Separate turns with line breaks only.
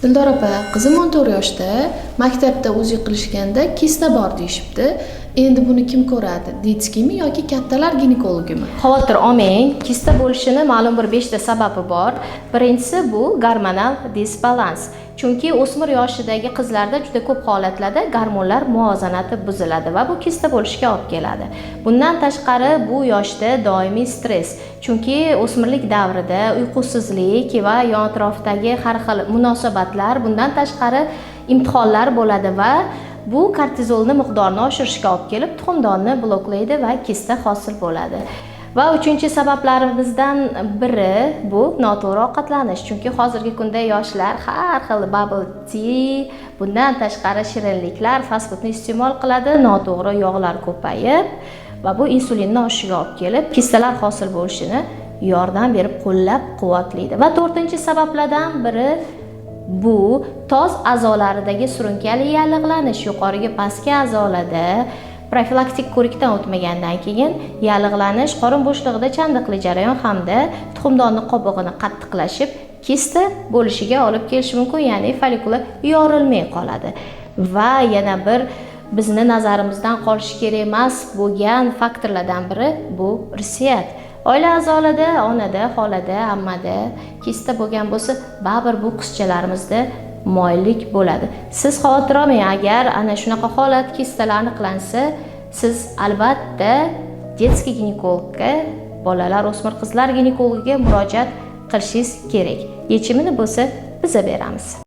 Dildor opa, qizim 14 yoshda, maktabda УЗИ qilishganda kista bor deyishibdi. Endi buni kim ko'radi? Детский mi yoki kattalar ginekologimi?
Xavotir olmang, kista bo'lishini ma'lum bir 5 ta sababi bor. Birinchisi bu gormonal disbalans. Chunki o'smir yoshidagi qizlarda juda ko'p holatlarda gormonlar muvozanati buziladi va bu kista bo'lishga olib keladi. Bundan tashqari, bu yoshda doimiy stress. Chunki o'smirlik davrida uyqusizlik va yon atrofdagi har xil munosabatlar, bundan tashqari imtihonlar bo'ladi va bu kortizolni miqdorini oshirishga olib kelib, tuxumdonni bloklaydi va kista hosil bo'ladi. Va uchinchi sabablarimizdan biri bu noto'g'ri ovqatlanish. Chunki hozirgi kunda yoshlar har xil bubble tea, bundan tashqari shirinliklar, fast foodni iste'mol qiladi, noto'g'ri yog'lar ko'payib va bu insulinni oshishiga olib kelib, kistalar hosil bo'lishini yordam berib, qo'llab-quvvatlaydi. Va to'rtinchi sabablardan biri bu toz a'zolaridagi surunkali yallig'lanish. Yuqoriga pastki a'zolarda profilaktik ko'rikdan o'tmagandan keyin yallig'lanish, qorin bo'shlig'ida chandiqli jarayon hamda tuxumdonni qobig'ini qattiqlashib, kista bo'lishiga olib kelishi mumkin, ya'ni follikula yorilmay qoladi. Va yana bir bizni nazarimizdan qolishi kerak emas bo'lgan faktorlardan biri bu irsiyat. Oila a'zolarida, onada, xolada, ammada kista bo'lgan bo'lsa, baribir bu qizchalarimizda moyillik bo'ladi. Siz xavotir olmang, agar ana shunaqa holat, kistalar aniqlansa, siz albatta детский ginekologga, bolalar, o'smir qizlar ginekologiga murojaat qilishingiz kerak. Yechimini bo'lsa biza beramiz.